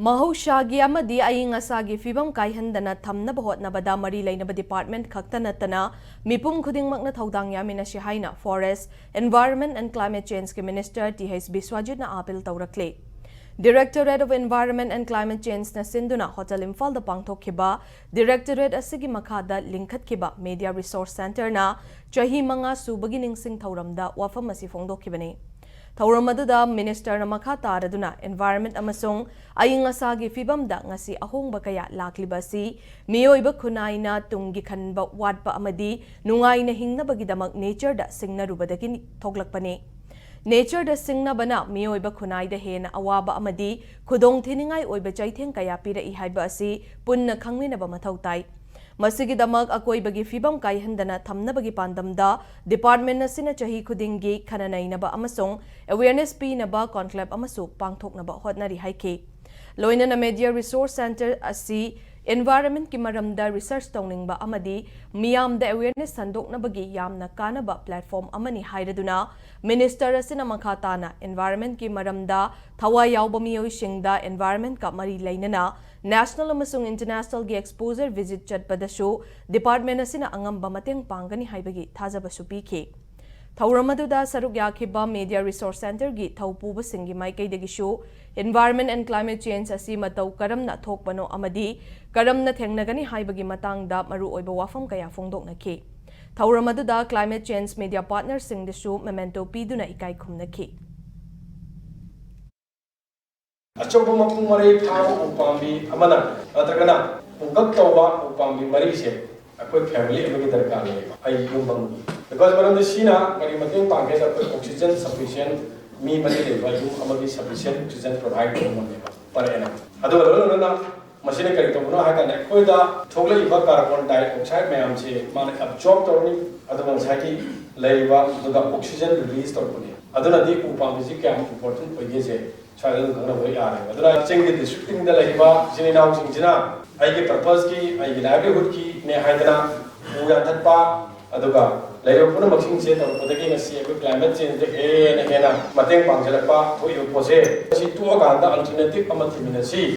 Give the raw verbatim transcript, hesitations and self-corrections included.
ꯃꯍꯧꯁꯥꯒꯤ ꯑꯃꯗꯤ ꯑꯏꯪ ꯑꯁꯥꯒꯤ ꯐꯤꯕꯝ ꯀꯥꯏꯍꯟꯗꯅ ꯊꯝꯅꯕ ꯍꯣꯠꯅꯕꯗ ꯃꯔꯤ ꯂꯩꯅꯕ department ꯈꯛꯇ ꯅꯠꯇꯅ ꯃꯤꯄꯨꯝ ꯈꯨꯗꯤꯡꯃꯛꯅ ꯊꯧꯗꯥꯡ ꯌꯥꯃꯤꯟꯅꯁꯤ ꯍꯥꯏꯅ Forest, Environment and Climate Change ꯀꯤ Minister ꯇꯤ ꯑꯩꯆ ꯕꯤꯁ꯭ꯋꯥꯖꯤꯠꯅ appeal ꯇꯧꯔꯛꯂꯤ꯫ Directorate of Environment and Climate Change ꯅ ꯁꯤꯟꯗꯨꯅ Hotel ꯏꯝꯐꯥꯜꯗ ꯄꯥꯡꯊꯣꯛꯈꯤꯕ Directorate ꯑꯁꯤꯒꯤ ꯃꯈꯥꯗ ꯂꯤꯡꯈꯠꯈꯤꯕ Media Resource Centre ꯅ ꯆꯍꯤ ꯃꯉꯥ ꯁꯨꯕꯒꯤ ꯅꯤꯡꯁꯤꯡ ꯊꯧꯔꯝꯗ ꯋꯥꯐꯝ ꯑꯁꯤ ꯐꯣꯡꯗꯣꯛꯈꯤꯕꯅꯤ꯫ ꯊꯧꯔꯝ ꯑꯗꯨꯗ Minister ꯅ ꯃꯈꯥ ꯇꯥꯔꯗꯨꯅ environment ꯑꯃꯁꯨꯡ ꯑꯏꯪ ꯑꯁꯥꯒꯤ ꯐꯤꯕꯝꯗ ꯉꯁꯤ ꯑꯍꯣꯡꯕ ꯀꯌꯥ ꯂꯥꯛꯂꯤꯕ ꯑꯁꯤ ꯃꯤꯑꯣꯏꯕ ꯈꯨꯟꯅꯥꯏꯅ ꯇꯨꯡꯒꯤ ꯈꯟꯕ ꯋꯥꯠꯄ ꯑꯃꯗꯤ ꯅꯨꯡꯉꯥꯏꯅ ꯍꯤꯡꯅꯕꯒꯤꯗꯃꯛ nature ꯗ ꯁꯤꯡꯅꯔꯨꯕꯗꯒꯤ ꯊꯣꯛꯂꯛꯄꯅꯤ꯫ Nature ꯗ ꯁꯤꯡꯅꯕꯅ ꯃꯤꯑꯣꯏꯕ ꯈꯨꯟꯅꯥꯏꯗ ꯍꯦꯟꯅ ꯑꯋꯥꯕ ꯑꯃꯗꯤ ꯈꯨꯗꯣꯡꯊꯤꯅꯤꯡꯉꯥꯏ ꯑꯣꯏꯕ ꯆꯩꯊꯦꯡ ꯀꯌꯥ ꯄꯤꯔꯛꯏ ꯍꯥꯏꯕ ꯑꯁꯤ ꯄꯨꯟꯅ ꯈꯪꯃꯤꯟꯅꯕ ꯃꯊꯧ ꯇꯥꯏ꯫ ꯃꯁꯤꯒꯤꯗꯃꯛ ꯑꯀꯣꯏꯕꯒꯤ ꯐꯤꯕꯝ ꯀꯥꯏꯍꯟꯗꯅ ꯊꯝꯅꯕꯒꯤ ꯄꯥꯟꯗꯝꯗ department ꯑꯁꯤꯅ ꯆꯍꯤ ꯈꯨꯗꯤꯡꯒꯤ ꯈꯟꯅ ꯅꯩꯅꯕ ꯑꯃꯁꯨꯡ awareness ꯄꯤꯅꯕ conclave ꯑꯃꯁꯨ ꯄꯥꯡꯊꯣꯛꯅꯕ ꯍꯣꯠꯅꯔꯤ ꯍꯥꯏꯈꯤ꯫ ꯂꯣꯏꯅꯅ Media Resource Centre ꯑꯁꯤ environment ꯀꯤ ꯃꯔꯝꯗ research ꯇꯧꯅꯤꯡꯕ ꯑꯃꯗꯤ ꯃꯤꯌꯥꯝꯗ awareness ꯁꯟꯗꯣꯛꯅꯕꯒꯤ ꯌꯥꯝꯅ ꯀꯥꯟꯅꯕ platform ꯑꯃꯅꯤ ꯍꯥꯏꯔꯗꯨꯅ Minister ꯑꯁꯤꯅ ꯃꯈꯥ ꯇꯥꯅ environment ꯀꯤ ꯃꯔꯝꯗ ꯊꯋꯥꯏ ꯌꯥꯎꯕ ꯃꯤꯑꯣꯏꯁꯤꯡꯗ environment ꯀ ꯃꯔꯤ ꯂꯩꯅꯅ national ꯑꯃꯁꯨꯡ international ꯒꯤ exposure visit ꯆꯠꯄꯗꯁꯨ department ꯑꯁꯤꯅ ꯑꯉꯝꯕ ꯃꯇꯦꯡ ꯄꯥꯡꯒꯅꯤ ꯍꯥꯏꯕꯒꯤ ꯊꯥꯖꯕꯁꯨ ꯄꯤꯈꯤ꯫ ꯊꯧꯔꯝ ꯑꯗꯨꯗ ꯁꯔꯨꯛ ꯌꯥꯈꯤꯕ Media Resource Centre ꯒꯤ ꯊꯧꯄꯨꯕꯁꯤꯡꯒꯤ ꯃꯥꯏꯀꯩꯗꯒꯤꯁꯨ environment and climate change ꯑꯁꯤ ꯃꯇꯧ ꯀꯔꯝꯅ ꯊꯣꯛꯄꯅꯣ ꯑꯃꯗꯤ ꯀꯔꯝꯅ ꯊꯦꯡꯅꯒꯅꯤ ꯍꯥꯏꯕꯒꯤ ꯃꯇꯥꯡꯗ ꯃꯔꯨꯑꯣꯏꯕ ꯋꯥꯐꯝ ꯀꯌꯥ ꯐꯣꯡꯗꯣꯛꯅꯈꯤ꯫ ꯊꯧꯔꯝ ꯑꯗꯨꯗ climate change media partner ꯁꯤꯡꯗꯁꯨ memento ꯄꯤꯗꯨꯅ ꯏꯀꯥꯏ ꯈꯨꯝꯅꯈꯤ꯫ ꯑꯆꯧꯕ ꯃꯄꯨꯡ ꯃꯔꯩ ꯐꯥꯕ ꯎꯄꯥꯝꯕꯤ ꯑꯃꯅ ꯅꯠꯇ꯭ꯔꯒꯅ ꯄꯨꯡꯀꯛ ꯇꯧꯕ ꯎꯄꯥꯝꯕꯤ ꯃꯔꯤꯁꯦ ꯑꯩꯈꯣꯏ family ꯑꯃꯒꯤ ꯗꯔꯀꯥꯔ ꯂꯩꯌꯦꯕ꯫ ꯑꯩ ꯌꯨꯝ ꯑꯃꯒꯤ, because ꯃꯔꯝꯗꯤ ꯁꯤꯅ ꯀꯔꯤ ꯃꯇꯦꯡ ꯄꯥꯡꯒꯦꯗ, ꯑꯩꯈꯣꯏ oxygen sufficient, ꯃꯤ ꯃꯔꯤ ꯂꯩꯕ ꯌꯨꯝ ꯑꯃꯒꯤ sufficient oxygen provide ꯇꯧꯕ ꯉꯝꯃꯦꯕ꯫ ꯐꯔꯦꯅ꯫ ꯑꯗꯨꯒ ꯂꯣꯏꯅ ꯂꯣꯏꯅꯅ ꯃꯁꯤꯅ ꯀꯔꯤ ꯇꯧꯕꯅꯣ ꯍꯥꯏ ꯀꯥꯟꯗ, ꯑꯩꯈꯣꯏꯗ ꯊꯣꯛꯂꯛꯏꯕ carbon dioxide ꯃꯌꯥꯝꯁꯦ ꯃꯥꯅ absorb ꯇꯧꯔꯅꯤ, ꯑꯗꯨꯒ ꯉꯁꯥꯏꯒꯤ ꯂꯩꯔꯤꯕ ꯑꯗꯨꯒ oxygen release ꯇꯧꯔꯛꯄꯅꯤ꯫ ꯑꯗꯨꯅꯗꯤ ꯎ ꯄꯥꯝꯕꯤꯁꯤ ꯀꯌꯥꯝ important ꯑꯣꯏꯒꯦꯁꯦ ꯁ꯭ꯋꯥꯏꯗ ꯑꯗꯨꯝ ꯈꯪꯅꯕ ꯌꯥꯔꯦ꯫ ꯑꯗꯨꯅ ꯆꯤꯡꯒꯤ district ꯈꯨꯗꯤꯡꯗ ꯂꯩꯔꯤꯕ ꯏꯆꯤꯟ ꯏꯅꯥꯎꯁꯤꯡꯁꯤꯅ ꯑꯩꯒꯤ purpose ꯀꯤ, ꯑꯩꯒꯤ livelihood ꯀꯤꯅꯦ ꯍꯥꯏꯗꯅ ꯎ ꯌꯥꯟꯊꯠꯄ, ꯑꯗꯨꯒ ꯂꯩꯔꯤꯕ ꯄꯨꯝꯅꯃꯛꯁꯤꯡꯁꯦ ꯇꯧꯔꯛꯄꯗꯒꯤ ꯉꯁꯤ ꯑꯩꯈꯣꯏ climate changeꯗ ꯍꯦꯟꯅ ꯍꯦꯟꯅ ꯃꯇꯦꯡ ꯄꯥꯡꯁꯤꯜꯂꯛꯄ ꯊꯣꯛꯏꯕ ꯄꯣꯠꯁꯦ꯫ ꯃꯁꯤ ꯇꯣꯛꯑꯀꯥꯟꯗ alternative ꯑꯃ ꯊꯤꯃꯤꯟꯅꯁꯤ꯫